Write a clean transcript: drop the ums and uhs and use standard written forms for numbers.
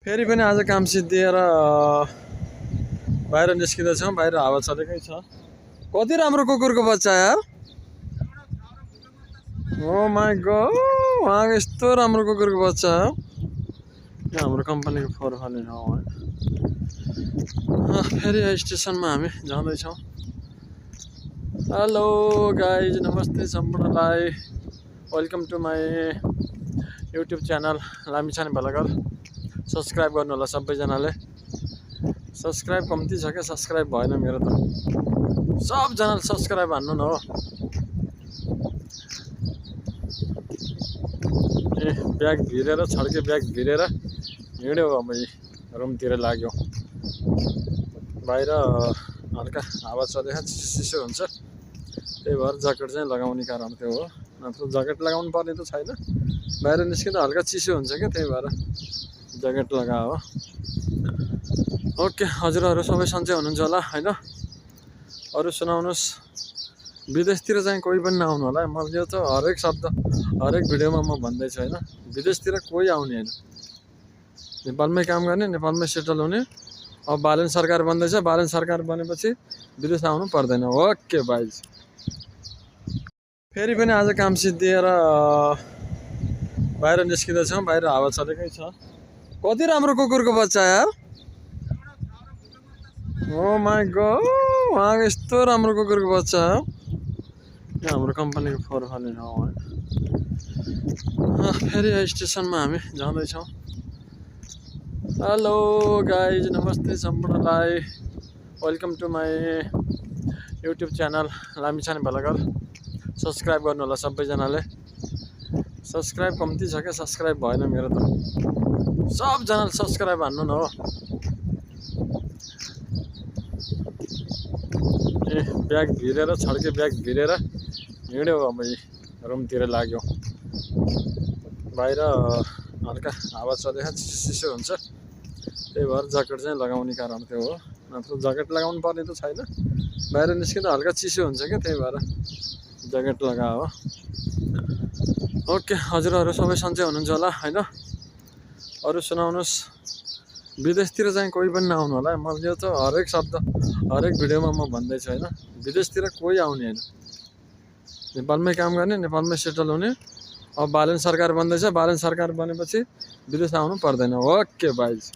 फेरि पनि आज काम सिद्धिएर बाहिर निस्किँदैछौँ। बाहिर हावा चलेकै छ। कति राम्रो कुकुरको बच्चा यार। ओ माई गॉड, उहाँको यस्तो राम्रो कुकुरको बच्चा हो। यो हाम्रो कम्पनीको फोहोर फाल्ने ठाउँ हो। फेरि स्टेसनमा हामी जाँदैछौँ। हेलो गाइज, नमस्ते सम्पूर्णलाई। Welcome to my YouTube channel Lamichhane भलाघर। सब्सक्राइब गर्नु होला सबैजनाले। सब्सक्राइब कम्ती छ क्या, सब्सक्राइब भएन मेरो त। सबजनाले सब्सक्राइब हान्नु न हो। ए ब्याग भिरेर, छड्के ब्याग भिरेर हिँड्यो। अब रुमतिर लाग्यो। बाहिर हल्का हावा चलेको चिसो हुन्छ, त्यही भएर ज्याकेट चाहिँ लगाउने कारण त्यो हो। नत्र ज्याकेट लगाउनु पर्ने त छैन। बाहिर निस्किँदा हल्का चिसो हुन्छ क्या, त्यही भएर ज्याकेट लगायो। ओके, हजुरहरू सबै सन्चै हुनुहुन्छ होला होइन? अरू सुनाउनुहोस्। विदेशतिर चाहिँ कोही पनि नआउनु होला। मैले यो त हरेक शब्द हरेक भिडियोमा म भन्दैछु होइन। विदेशतिर कोही आउने होइन। नेपालमै काम गर्ने, नेपालमै सेटल हुने। अब बालन सरकार बन्दैछ। बालन सरकार बनेपछि विदेश आउनु पर्दैन। ओके बाइज। फेरि पनि आज काम सिद्धिएर बाहिर निस्किँदैछौँ। बाहिर हावा चलेकै छ। कति राम्रो कुकुरको बच्चा यार। ओ माई गॉड, उहाँको यस्तो राम्रो कुकुरको बच्चा हो। यो हाम्रो कम्पनीको फोहोर फाल्ने ठाउँ हो। फेरि स्टेसनमा हामी जाँदैछौँ। हेलो गाइज, नमस्ते सम्पूर्णलाई। Welcome to my YouTube channel Lamichhane भलाघर। सब्सक्राइब गर्नु होला सबैजनाले। सब्सक्राइब कम्ती छ क्या, सब्सक्राइब भएन मेरो त। सबजनाले सब्सक्राइब हान्नु न हो। ए ब्याग भिरेर, छड्के ब्याग भिरेर हिँड्यो। अब रुमतिर लाग्यो। बाहिर हल्का हावा चलेको चिसो हुन्छ, त्यही भएर ज्याकेट चाहिँ लगाउने कारण त्यो हो। नत्र ज्याकेट लगाउनु पर्ने त छैन। बाहिर निस्किँदा हल्का चिसो हुन्छ क्या, त्यही भएर ज्याकेट लगायो। ओके, हजुरहरू सबै सन्चै हुनुहुन्छ होला होइन? अरू सुनाउनुहोस्। विदेशतिर चाहिँ कोही पनि नआउनु होला। मैले यो त हरेक शब्द हरेक भिडियोमा म भन्दैछु होइन। विदेशतिर कोही आउने होइन। नेपालमै काम गर्ने, नेपालमै सेटल हुने। अब बालन सरकार बन्दैछ। बालन सरकार बनेपछि विदेश आउनु पर्दैन। ओके बाइज।